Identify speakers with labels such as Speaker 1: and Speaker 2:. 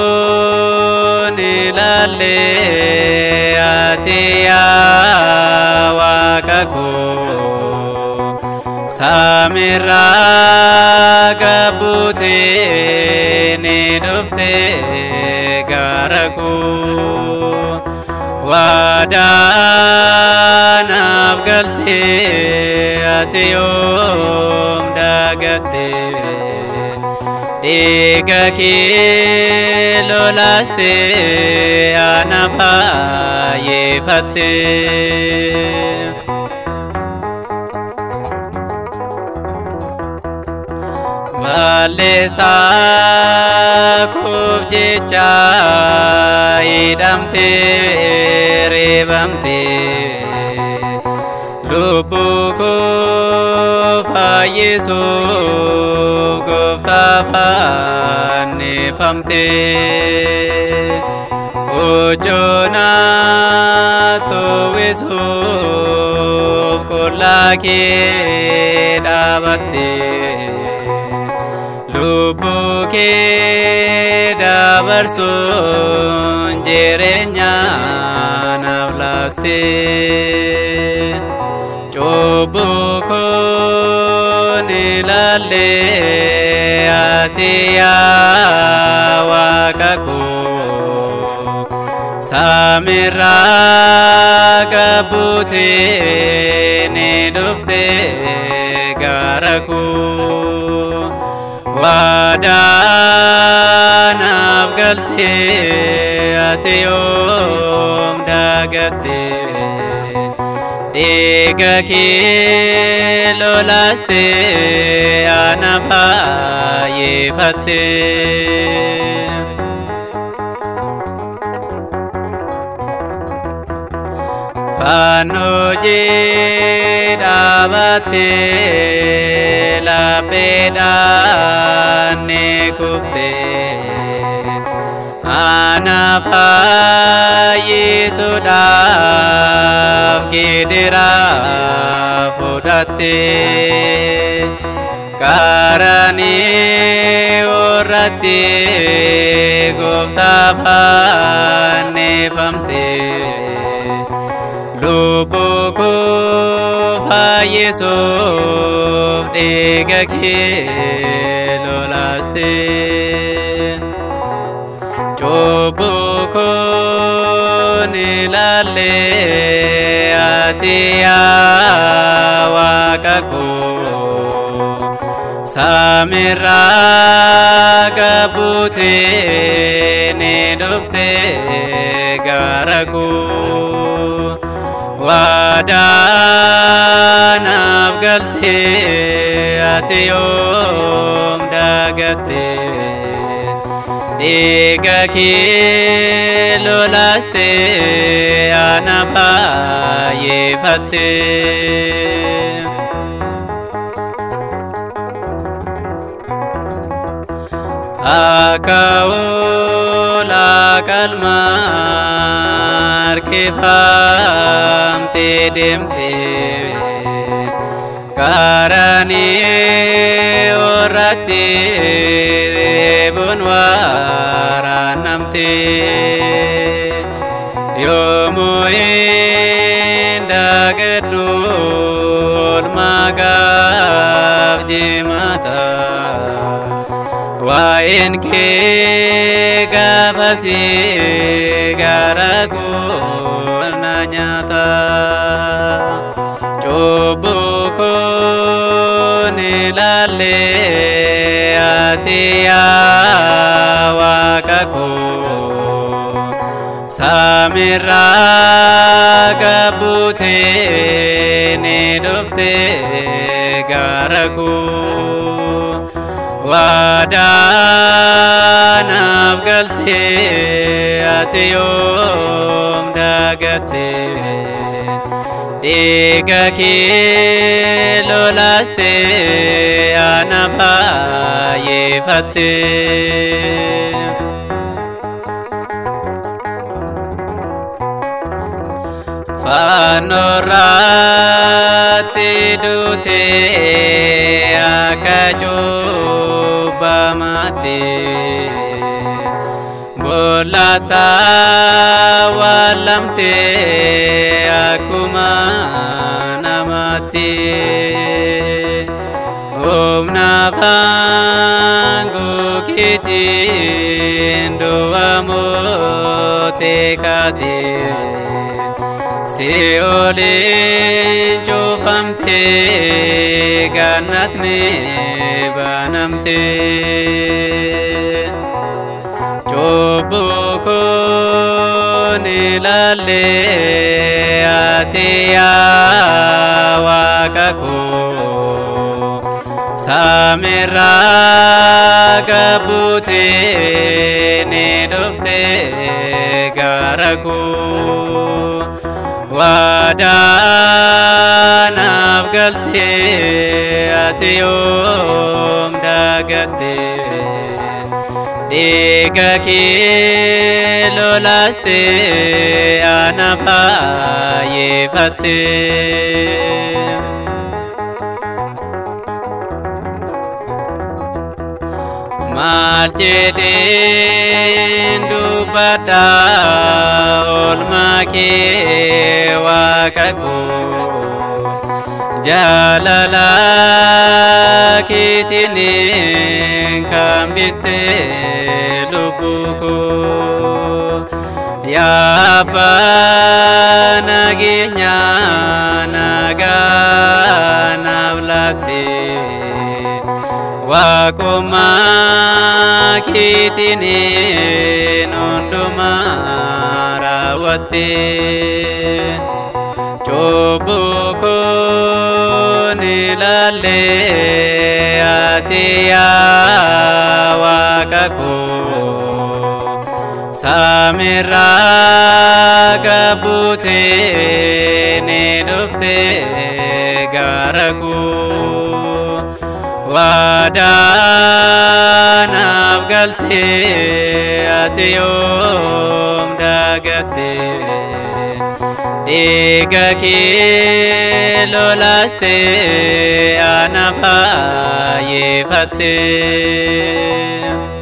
Speaker 1: koon ilaalee ati yaa Waaqa koo, saamirraa gabbuutee ni dhuftee gara koo, waadaa naaf galtee ati yoom dagattee? Dhiiga kee lolaastee ana faayeffattee. Balleessaa koof jecha hidhamtee reebamtee, lubbuu koo fayyisuuf gooftaa fannifamtee. Huccuu uwwisuuf qullaa kee dhaabattee, lubbuu kee dabarsuun jireenya naaf laattee. Cubbuu koon ilaalee ati yaa Waaqa koo, saamirraa gabbuutee ni dhuftee gara koo, waadaa naaf galtee ati yoom dagattee? Dhiiga kee lolaastee ana faayeffattee. Fannoo dhaabattee lapheedhaan ni kuftee, ana fayyisuudhaaf gidiraa fudhattee. Qaranii irratti gooftaa fannifamtee, lubbuu koo fayyisuuf dhiiga kee lolaastee. Cubbuu koon ilaalee ati yaa Waaqa koo, saamirraa gabbuutee ni dhuftee gara koo, waadaa naaf galtee ati yoom dagattee? Dhiiga kee lolaastee ana faayeffattee. Akka hoolaa qalmaa harkifamtee deemtee, qaranii irratti eeboon waraanamtee. Yoomuu hin dagadhu oolmaa gaaf jimaata. Waa'een kee gaafasii gara koo na nyaata. Cubbuu koon ilaalee ati yaa Waaqa koo, saamirraa gabbuutee ni dhuftee gara koo, waadaa naaf galtee ati yoom dagattee? Dhiiga kee lolaastee ana faayeffattee. Fannoo irratti duutee akka cubbamaatti, Boollata awwaalamtee akkuma namaatti. Humna aangoo keetiin du'a mootee kaatee. Si'ooliin cufamtee gannatni banamtee. Cubbuu koon ilaallee ati yaa Waaqa koo, samiirraa gad-buutee ni dhuftee gara koo. Waadaa naaf galtee ati yoom dagattee? Dhiiga kee lolaastee ana faayeffattee. Maal jedheen dubbadha oolmaa kee Waaqa koo? Jaalala keetiin kan bitte lubbuu koo. Yaa Abbaa nageenyaa nagaa naaf laattee. Waaqummaa keetiin hundumaa raawwattee. Cubbuu koon ilaallee ati yaa Waaqa koo, samiirraa gad-buutee ni dhuftee gara koo. Waadaa naaf galtee ati yoom dagattee? Dhiiga kee lolaastee ana faayeffattee.